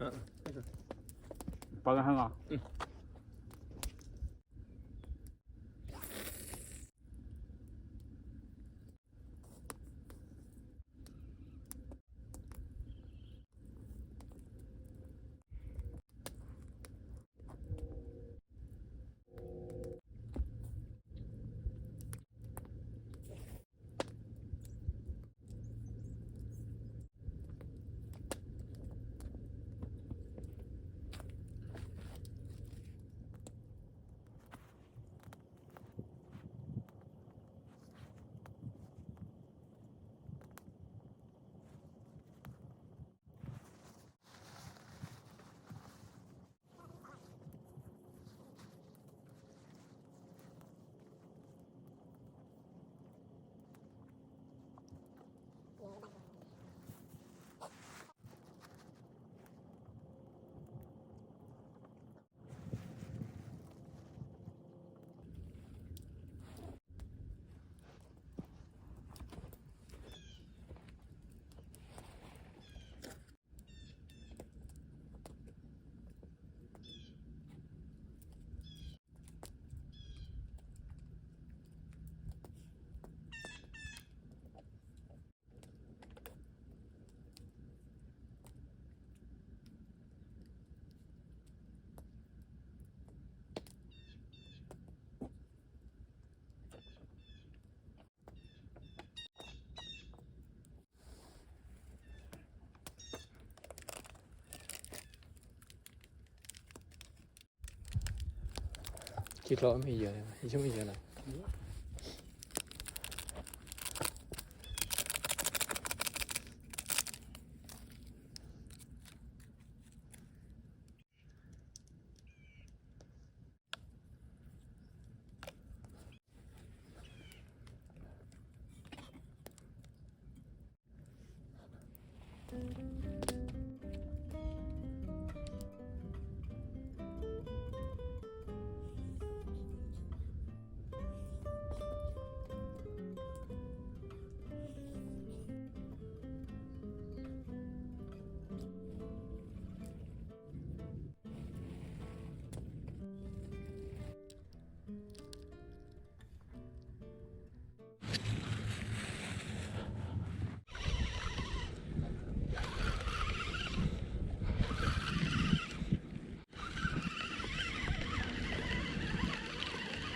ပှၤကဟါလီၤ. ခံချီမ့ၢ်ယဲၢ်န့ၣ်, ယဆိကမိၣ်ယဲၢ်န့ၣ်.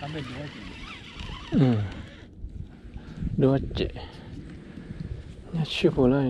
ဒိၣ်စဲး, ညၣ်ဆံၣ်ဖိလၢအံၤ.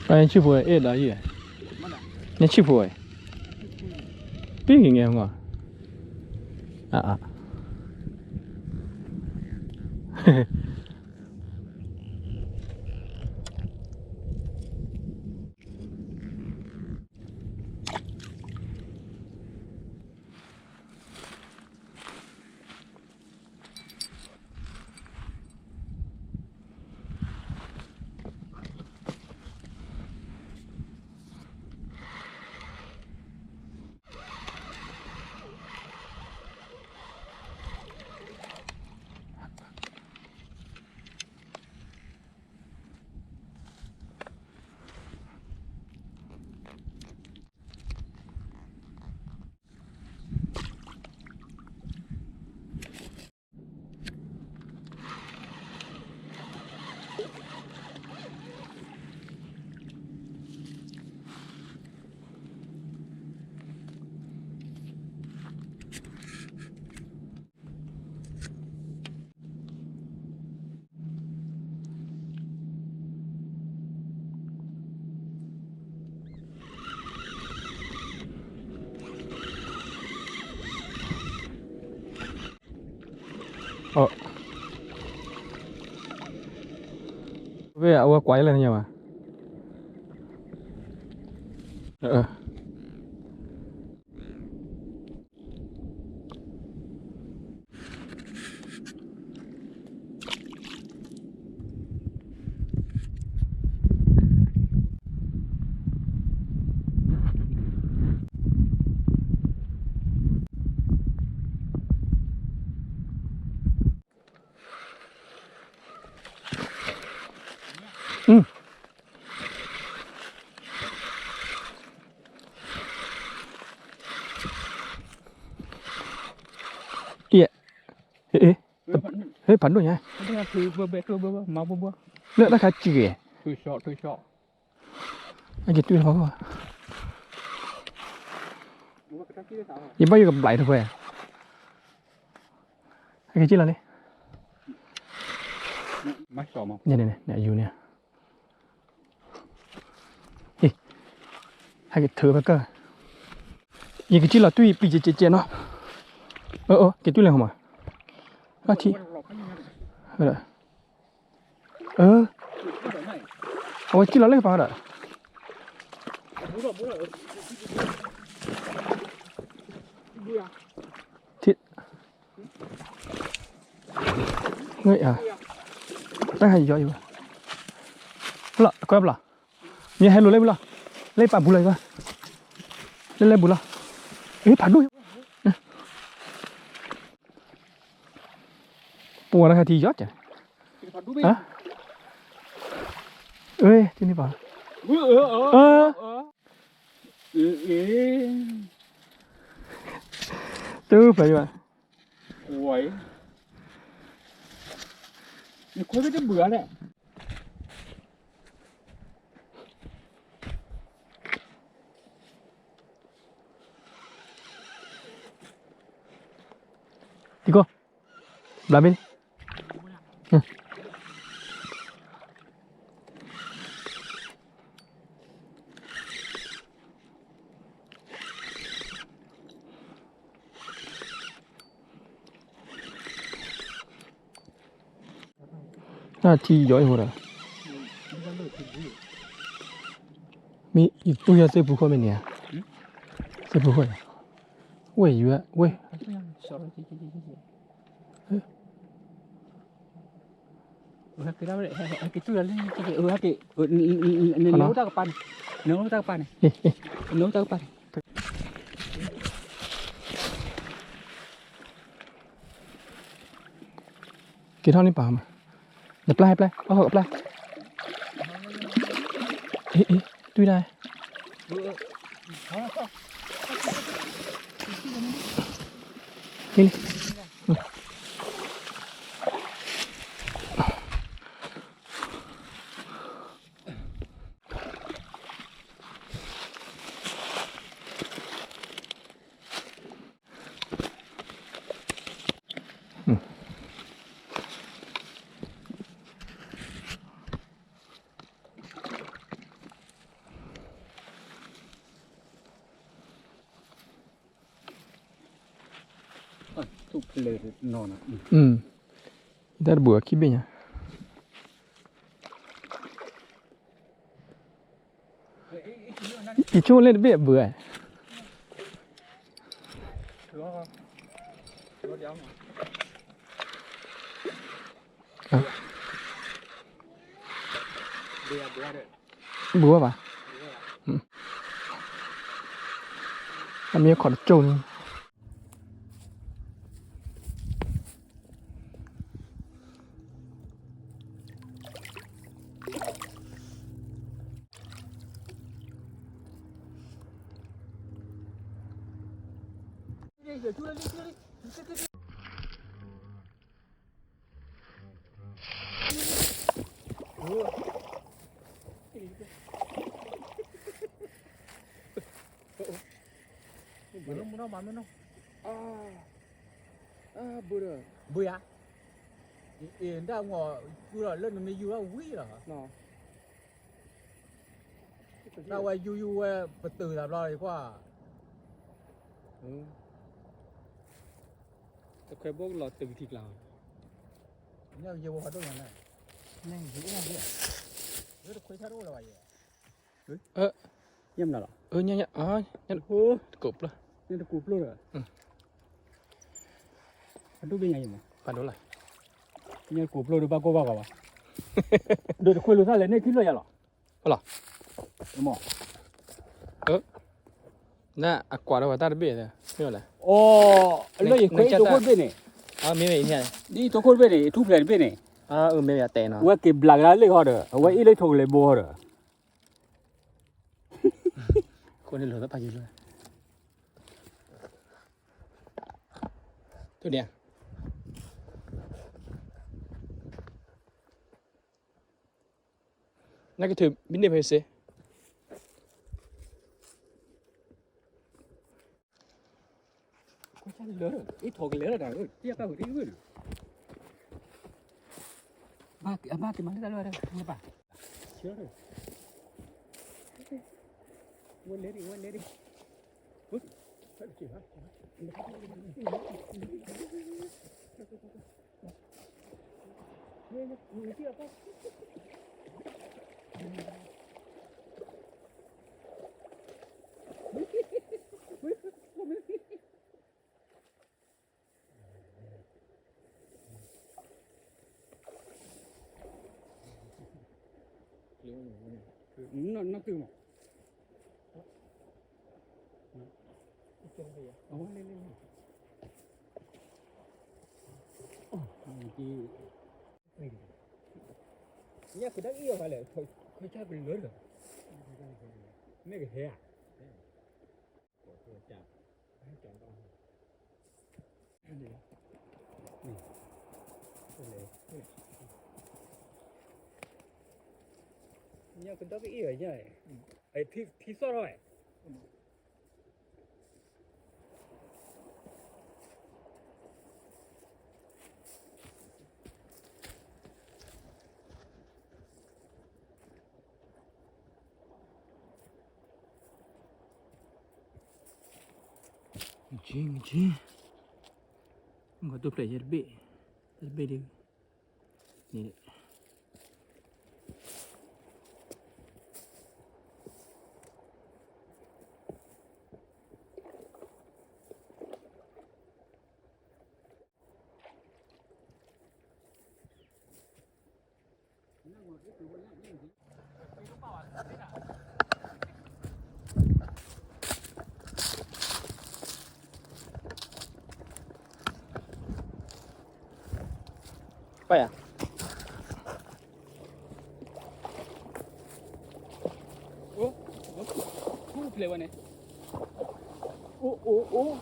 ဆံၣ်ဖိအဲၣ်ဒိးယဲၢ်, နဆံၣ်ဖိဝဲ, ပ့ၢ်က့ၤငဲၤမီၢ်, အ ဖဲအဝဲကွၢ်လၢနညါဘၣ်, အၢ အ့ ဟ့ၣ် ဖးဒိၣ်ညါ လၢတၢ်ခါစံၣ်ဂ့ၤ အက့ၤတွံၢ်လီၤ ယဘၣ်ယကဘျးတခွဲ ဟဲက့ၤလီၤလံ န့ၣ်န့ၣ်န့ၣ် အယူၤန့ၣ် ဟဲက့ၤထုးဘၣ်ကၢ် ယကစံၣ်လီၤတွံၢ်ပျံၤကဲကဲကဲနီၤ အၢ အၢ က့ၤတွံၢ်လဲၤဟီမး ထံ အၢ အဝဲစံၣ်လီၤလၢကပၤဒီး ထံ တၢ်ဟဲယီၤအံၤဘၣ် လီၤ ကွဲဘျီ မ့ၢ်ဟဲလိာ်လၢဘုလီၤ လၢပာ်ဘူးလီၤအံၤဘၣ် လၢလဲၤဘူးလီၤ အ့ ဖးဒိၣ် ပှၤတခါထံယီၤကဲ အ့ တန့ၢ်ပာ် အ တုၤဖဲယဘၣ် နခွဲးတဘုၣ်လဲၣ် တံၤကိၢ် ဘျးမ့ၢ် တၢ်ထံယီၤအံၤဟိဒီး မ့ၢ်ယတူၢ်ယၤ သ့ၣ်ပူၤခိၣ်မ့ၢ်န့ၣ်ဧါ သ့ၣ်ပူၤခိၣ်န့ၣ် ဝဲၢ်ယွၤဝဲၢ် နအိၣ်တၢ်ကပၤန့ၣ် နအိၣ်တၢ်ကပၤန့ၣ် က့ၤထီၣ်န့ၣ်ပာ်မး နပျၢ်ဟဲပျၢ် အီၣ်ကပျၢ် အ့ အ့ တွံၢ်ဒၣ် လံ လံ တၢ်တဘူးအခံဘ့ၣ်ညါ ယဆိကမိၣ်လၢတဘ့ၣ်အဘၢၣ် ဘၢၣ်ဘၣ် အမ့ၢ်အခီၣ်တကၠိၢ်န့ၣ် ဘုရၣ် ဘုရၣ် အ့ ဒၣ်မ့ၢ်ကူလီၤလၢနမ့ၢ်ယူၤဘၣ်ဝံၤလီၤ တၢ်ဝဲယူၤယူၤဝဲ ပတုာ်သးဘျီ ယကွၢ် တခွဲးဘိကလီၤတုာ်ကထံကျါ ညၣ်ယဲဝဲဖးဒိၣ်ညါန့ၣ် ညၣ်ယဲအိၣ်မး လၢတခွဲးဆၣ်တအိၣ်လၢၤဘၣ်ယဲ အၢ ညၣ်မနုၤလီၤ, ညၣ်, တကိးပျိၢ်, ညၣ်တကိးပျိၢ်ဒီး, အဒိၣ်ဘ့ၣ်ညါအံၤမး, ဖးဒိၣ်လၢ, ညၣ်တကိးပျိၢ်ဒီးဘၣ်ကိၢ်ဘၣ်ဂီၤဘၣ်, ဒီးတခွဲးလိာ်သၣ်လဲၣ်န့ၣ်ခံဖျၢၣ်ယၤလီၤ, လီၤ, မ့ၢ် နအကွၢ်ဒီးပှၤတၢ်တဘ့ၣ်, မ့ၢ်လဲၣ်, လၢယခွဲးအံၤထိခိၣ်တဘ့ၣ်န့ၣ်, မ့ၢ်ဝဲအံၤန့ၣ်, ဒ်အံၤထိခိၣ်တဘ့ၣ်န့ၣ် အထူၣ်ဖျဲးတဘ့ၣ်န့ၣ်, မ့ၢ်ဝဲတဲနီၤ, အဝဲက့ၤဘျးကဒါလ့ၣ်ဟီဒီး အဝဲအ့ၣ်လၢထိၣ်ကလဲၤဘိဟီဒီး အဃိန့ၣ်လိာ်သးဖးယံၤလၢ, ဒ် နကထုးမံန့ၢ်ဖဲစ့ၢ်, အ့ၣ်ထိၣ်ကလဲၤလီၤတၢ်, တၢ်ကါဝဲတဝဲန့ၣ်, အဘၣ်က့ၤမၤလၢတၢ်လၢတၢ်, ဆၢ, ဝဲလဲၤဒံး ဝဲလဲၤဒံး နီၢ်တုၤမး, ညၣ်ကဒါအံၤအီၤလဲၣ်, ခွဲးဆၢကလၢာ်လၢာ်, မ့ၢ်ကဟဲဧါ ညၣ်ကဒါကအံၤအီၤညါ, ထံသီၣ်ထီၣ်ဝဲ က့ၤ က့ၤ မ့ၢ်ကီၢ်တိၢ်ဖျဲးယဲတဘ့ၣ်, တဘ့ၣ်ဒ်န့ၣ် ပၢ်ယၤ, အိၣ်, ထူၣ်ဖျဲးဝဲန့ၣ်, အိၣ် အိၣ် အိၣ်,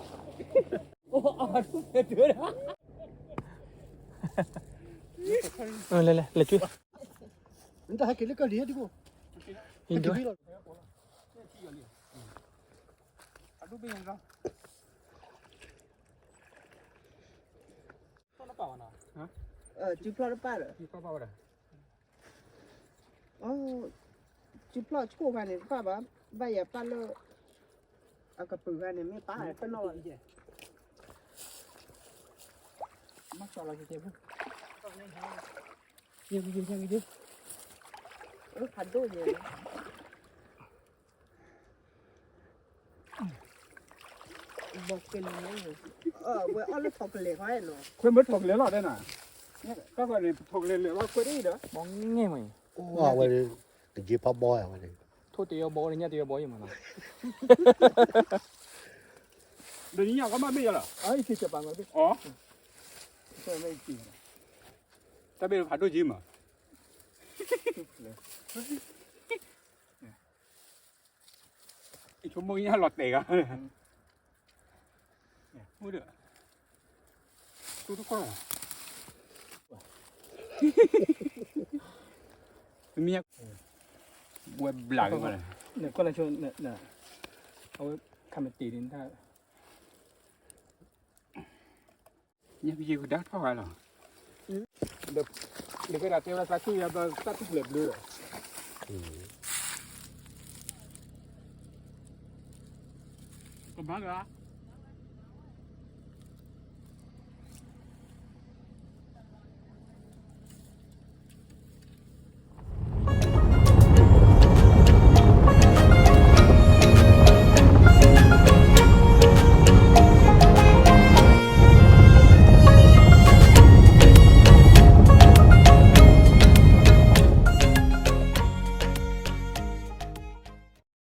အိၣ် အိၣ်, လဲၤ လဲၤ လဲၤ နတၢ်ဟဲက့ၤလၢကၢ်လံၤဟဲဒ်ကိၣ်, ဟဲက့ၤလီၤ, စုဖျီၣ်တပၣ်ဒီး, စုဖျီၣ်ဆူၣ်ခါန့ၣ် တပၣ်ဘၣ်, ဘၣ်ယၤပၣ်လၢ အကပုာ်ခါန့ၣ် မ့ၢ်ပၣ်တနီၣ်ဘၣ်, ဖးဒိၣ်န့ၣ် ဝဲအီၣ်လၢထိၣ်ကလဲၤခီနီၤ, ခွဲးမ့ၢ်ထိၣ်ကလဲၤလီၤတဲနၤ, တၢ်ခီန့ၣ် ထိၣ်ကလဲၤလၢာ်လီၤခွဲးဒ်အံၤဒီး, မ့ၢ်ငဲၢ်မ့ၢ်, ဝဲ တယ့ဖးဘီဝဲန့ၣ်, ထိၣ်တယီဘီအိၣ်ဒီး ညၣ်တယီဘီယံၤမးနီၤ, ဒီးညၣ်ကီမ့ၢ်ဘ့ၣ်ယၤလီၤ, အံၤကပာ်မ့ၢ်ဘ့ၣ်, တၢ်ဘ့ၣ်ဖးဒိၣ်က့ၤမး, ဆိကမိၣ်ညၣ်လီၤတဲာ်ဂၤ, အိၣ်ဒီး, တိၢ်တကီၢ်လီၤ, မ့ၢ်, ဝဲဘျးက့ၤမး, နကွၢ်လၢဆိ, အဝဲခါမ့ၢ်တ့ၢ်ဒ်တၢ် ညၣ်ဖံးယဲၢ်ကဒါထီၣ်ဝဲလီၤ, ဒီးကဲဒၣ်တဲဝဲသးခုယၤဘျီသးထူၣ်ဖျဲးဘျုးဒီး, ကမၤလၢ